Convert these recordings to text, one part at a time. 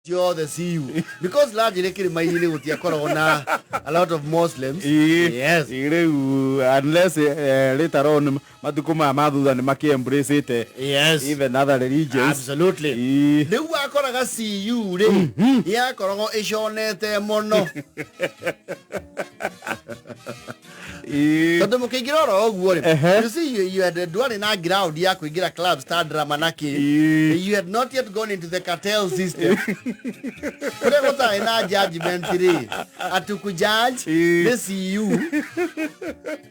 Ciothe CU because largely kĩrĩma-inĩ gũtiakoragwo na a lot of Muslims. Yes. Rĩu unless later on matukũ maya ma thutha nĩ makĩ-embrace-ĩte even other religions. Rĩu wakoraga CU rĩ yakoragwo ĩconete mũno tondũ mũkĩingĩra oro ũguo rĩ, you see, you had ndwarĩ na ground ya kũingĩra clubs ta drama na kĩ. You had not yet gone into the cartel system kũrĩa gũtarĩ na judgment rĩ, atukujudge nĩ CU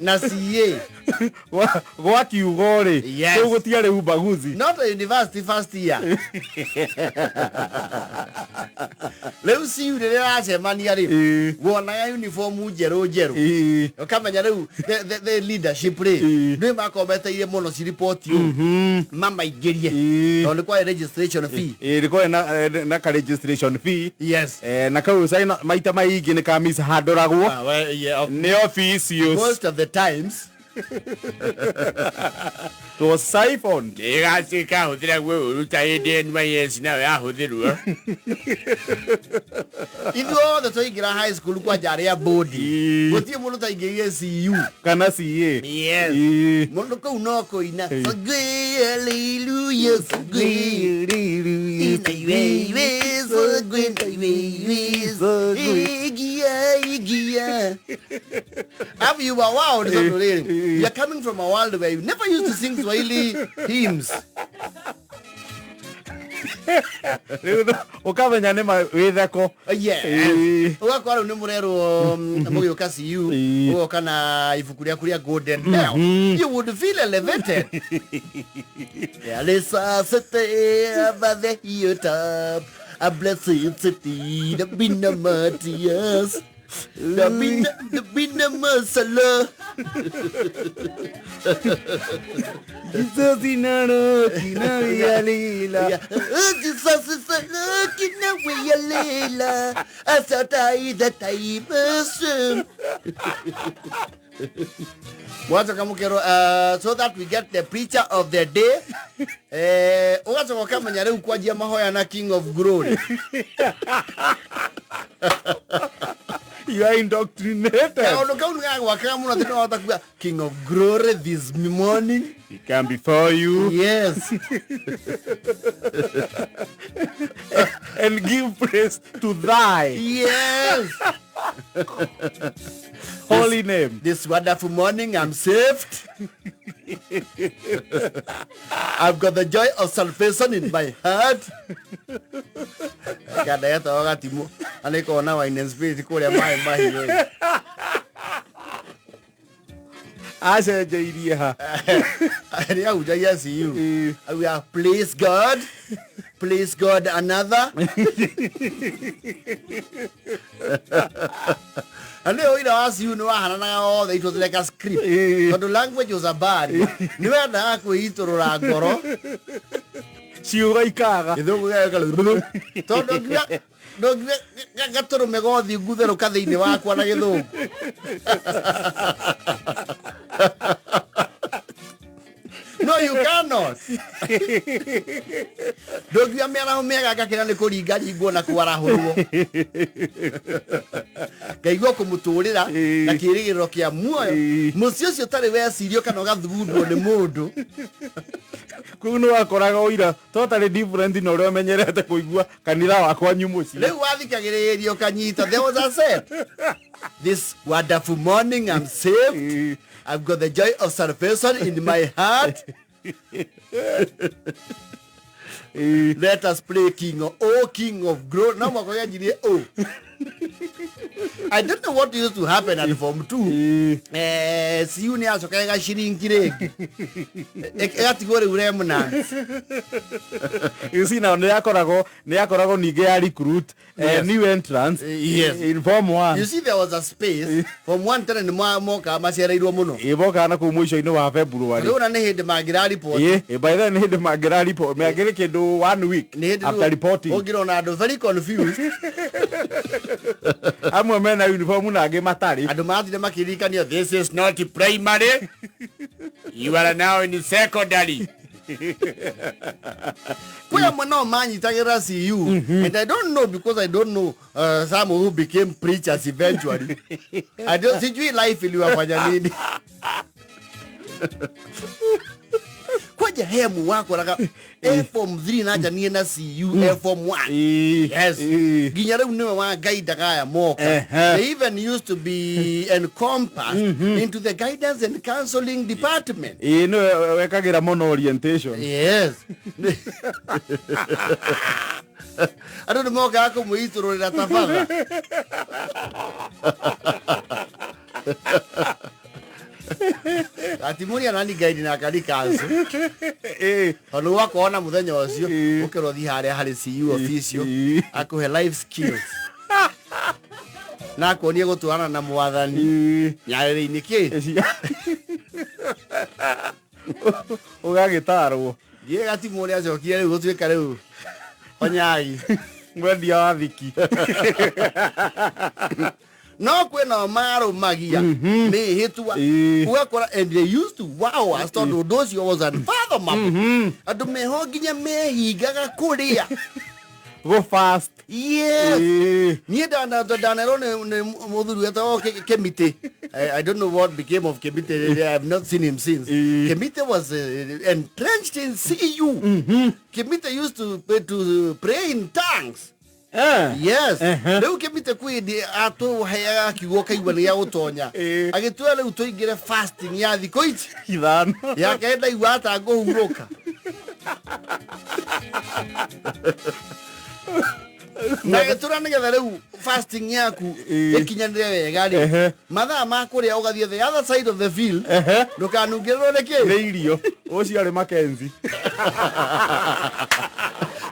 na CA. Gwa kiugo rĩ, kũu gũtiarĩ ubaguzi. Not a university first year. Rĩu CU rĩrĩa ĩracemania rĩ, wonaga uniform njerũ njerũ, ũkamenya rĩu the leadership rĩ nĩ makometeire mũno ciripoti ũũ mamaingĩrie, tondũ nĩ kwarĩ registration fee. Ĩĩ, nĩ kwarĩ na ka registration fee. Na kau caina maita maingĩ nĩ ka mishandũragwo Ah, well, yeah, nĩ officials. Most of the times. It was siphoned. Ĩgatuĩka hũthĩra guo ũru ta hĩndĩ NYS nayo yahũthĩrwo. Ithuothe twaingĩra high school kwanja arĩa bodi, gũtirĩ mũndũ taingĩrire CU kana CA. Yes. Mũndũ kũu no kũina Sogwe, hallelujah, sogwe. Ina iwe, iwe, sogwe, na iwe, iwe, Sogwe. Igia, igia. Have you were wild, so really. You're coming from a world where you never used to sing Swahili hymns. Rĩu ũkamenya nĩ ma wĩtheko. Yes. Ũgakora rĩu nĩ mũrerwo mũgĩũka CU, ũgoka na ibuku rĩaku rĩa Golden Bell. You would feel elevated. There is a city above the hilltop, a blessed city, the Bina Matthias. The Bina, the Bina Masala. Jesus inano kinawiyalila. Yeah. Jesus is looking away, Leila. Asatai the time. Mwacoka mũkerwo so that we get the preacher of the day, ũgacoka ũkamenya rĩu kwanjia mahoya na King of Glory. You are indoctrinated. Kaũndũ kau nĩ gagwakaga mũno atĩ nĩwahota kuga King of Glory this morning. He come before you and give praise to thy holy name. This wonderful morning I'm saved. I've got the joy of salvation in my heart. Kanda getagwo gatimũ na nĩ kona wine and spirit kũrĩa maĩ mahiũ. Acenjeirie ha? Nĩ ahunjagia CU. We are please God, please God another. Na nĩ ũira wa CU nĩ wahananaga othe, it was like a script. Tondũ language was a barrier. Nĩ wendaga kwĩitũrũra ngoro. Ciugo ikaga. Gĩthũngũ gĩgeka tondũ ngiuga ndũngiuga gatũrũme gothi ngutherũka thĩinĩ wakwa na gĩthũngũ. No, you cannot. Ndũngiuga mĩaraho mĩega ngakĩra nĩ kũringaringwo na kwarahũrwo ngaigua kũmũtũrĩra na kĩrĩgĩrĩro kĩa muoyo mũciĩ ũcio ũtarĩ wecirio kana ũgathugundwo nĩ mũndũ. Kũu nĩ wakoraga ũira totally different na ũrĩa ũmenyerete kũigua kanitha wa kwanyu mũciĩ. Rĩu wathikagĩrĩrio kanyita. There was a set. This wonderful morning I'm saved. I've got the joy of salvation in my heart. Let us play king of, oh King of Glory. No mwaka yanjirie oh. I don't know what used to happen at form 2. CU nĩ yacoka ĩgaciringi rĩngĩ. Ĩgatigwo rĩu remnants. You see now, nĩ yakoragwo ningĩ ya recruit new entrance in form 1. You see, there was a space. Form 1 tene nĩ mokaga macereirwo mũno. Ĩmokaga na kũu mũico-inĩ wa February. Rĩu ona nĩ hĩndĩ mangĩra report. Ĩ by then nĩ hĩndĩ mangĩra report mangĩrĩ kĩndũ one week Nĩ hĩndĩ after rĩu reporting. Ũngĩrona andũ very confused. Amwe mena uniform na angĩ matarĩ. Andũ mathire makĩririkanio this is not primary. You are now in secondary. Kwĩ amwe nao manyitagĩrĩra CU, and I don't know, because I don't know some who became preachers eventually. I don't, sijui life iliwafanya nini. Kwaja hemu wakoraga e form 3 nanjanie na CU e form 1. Yes. Nginya rĩu nĩwe wa guidaga aya moka. They even used to be encompassed into the guidance and counseling department. Ĩĩ, nĩwe wekagĩra mũno orientation. Yes, andũ nĩ mokaga kũmwĩitũrũrĩra ta batha. Atimũria nani guide na kari council. Tondũ wakorwo na mũthenya ũcio ũkĩrwo thiĩ harĩa harĩ CU official, akũhe life skills na akuonie gũtwarana na mwathani nyarĩrĩ-inĩ kĩ. Ũgagĩtarwo. Thiĩ gatimũ ũrĩa acokire rĩu gũtuĩka rĩu onyagi. Mwendia wa thiki. No kwĩnao marũmagia mĩhĩtwa. Ũgakora, and they used to wow us, tondũ ũndũ ũcio was unfathomable, andũ meho nginya mehingaga kũrĩa. Go fast. Yes. Niĩ ndanerwo nĩ mũthuri wetagwo Kemite. I don't know what became of Kemite. I have not seen him since. Kemite was entrenched in CU. Kemite used to pray in tongues. Yes. Rĩu Kemite kwĩ hĩndĩ atũheaga kiugo kaigua nĩ gĩa gũtonya. Agĩtua rĩu tũingĩre fasting ya thikũ ici 5. Yake ndaigua ata ngũhurũka. Na gĩtũra nĩgetha rĩu fasting yaku ĩkinyanĩre wega rĩ, mathaa ma kũrĩa ũgathiĩ the other side of the field, ndũkanungĩrĩrwo nĩ kĩ. Nĩ irio ũcio arĩ Mackenzie.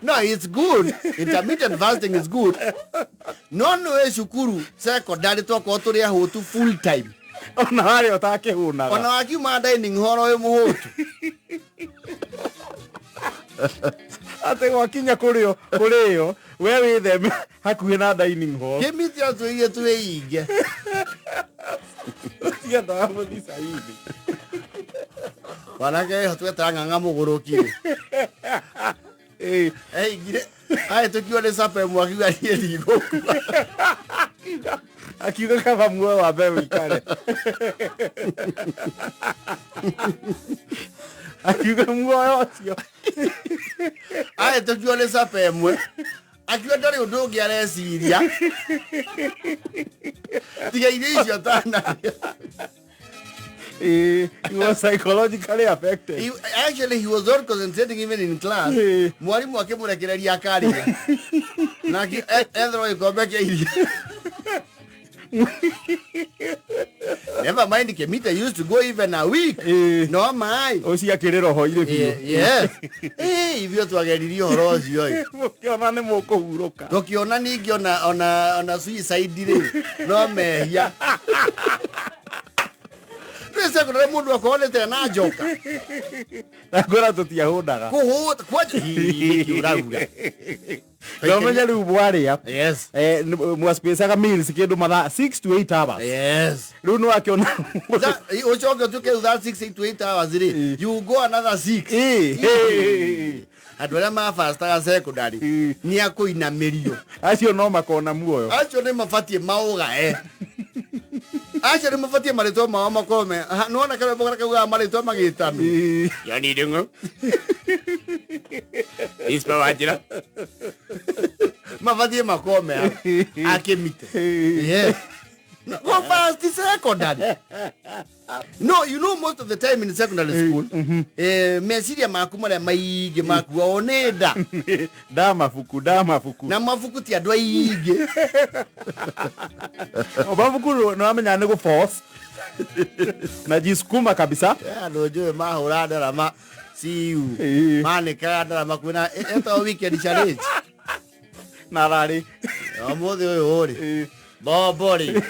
No, it's good. Intermittent fasting is good. No nĩ cukuru secondary twakorwo tũrĩ ahũtu full time. Ona harĩa ũtakĩhũnaga. Ona wakiuma dining hall wĩ mũhũtu. Atĩ gwakinya kũrĩo kũrĩo we wĩtheme hakuhĩ na dining hall. Kĩmiti atwĩire twĩinge. Ciendaga gũthiĩ caidi. Wanake ĩho twetaga ng'ang'a mũgũrũki rĩ. Eingire ahĩtũkio nĩ capa ĩmwe akiuga niĩ ndigũkua. Akiuga kaba muoyo wa mbere ũikare. Akiuga muoyo ũcio. Ahĩtũkio nĩ capa ĩmwe akiuga ndarĩ ũndũ ũngĩ areciria tiga irio icio atanarĩa. He was psychologically affected. Actually, he was not concentrating even in class. Mwarimu akĩmũrekereria akarĩa na etherwo gĩkombe kĩa irio. Never mind, Kemita used to go even a week. No maĩ. Ũcio akĩrĩ roho-inĩ biũ. Yes. Ithuĩ twageririe ũhoro ũcio ĩ. Mũkĩona nĩ mũkũhurũka. Tũkĩona ningĩ ona suicide rĩ no mehia. Twĩ secondary mũndũ akorwo nĩ na njoka. Na ngwĩra tũtiahũnaga. Kũhũta kwanja nĩkĩ ũrauga. Ndamenya rĩu mwarĩa. Yes. Mwaspacaga meals kĩndũ mathaa 6 to 8 hours. Yes. Rĩu nĩ wakĩona. Ũcoke ũtuĩke that 6 to 8 hours rĩ, you go another 6. Andũ arĩa mabastaga secondary nĩ akũinamĩrio. Acio no makona muoyo. Acio nĩ mabatiĩ maũgae. Acio nĩ mabatiĩ marĩtwa mao makorwo me nĩwona karwĩmbo karĩa kaugaga marĩtwa magĩtano. Yani Ndung'u. Ispa Wanjira. Mabatiĩ makorwo me akĩmite. Yes. No, go fast secondary. No, you know most of the time in secondary school, meciria maku marĩa maingĩ makuao nĩ nda. Nda mabuku, nda mabuku. Na mabuku ti andũ aingĩ. Mabuku nĩ wamenya nĩ gũ force. Na jisukuma kabisa. Andũ njũĩ mahũra ndarama CU. Manĩkaga ndarama kwĩna etagwo weekend challenge. Na rarĩ. Ũmũthĩ ũyũ rĩ. Bombori.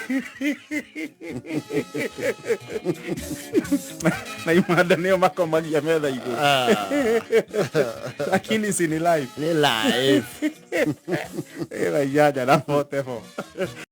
Na imanda nĩo makomagia metha igũrũ. Lakini si ni live. Ni live. Ĩra 8 na 44.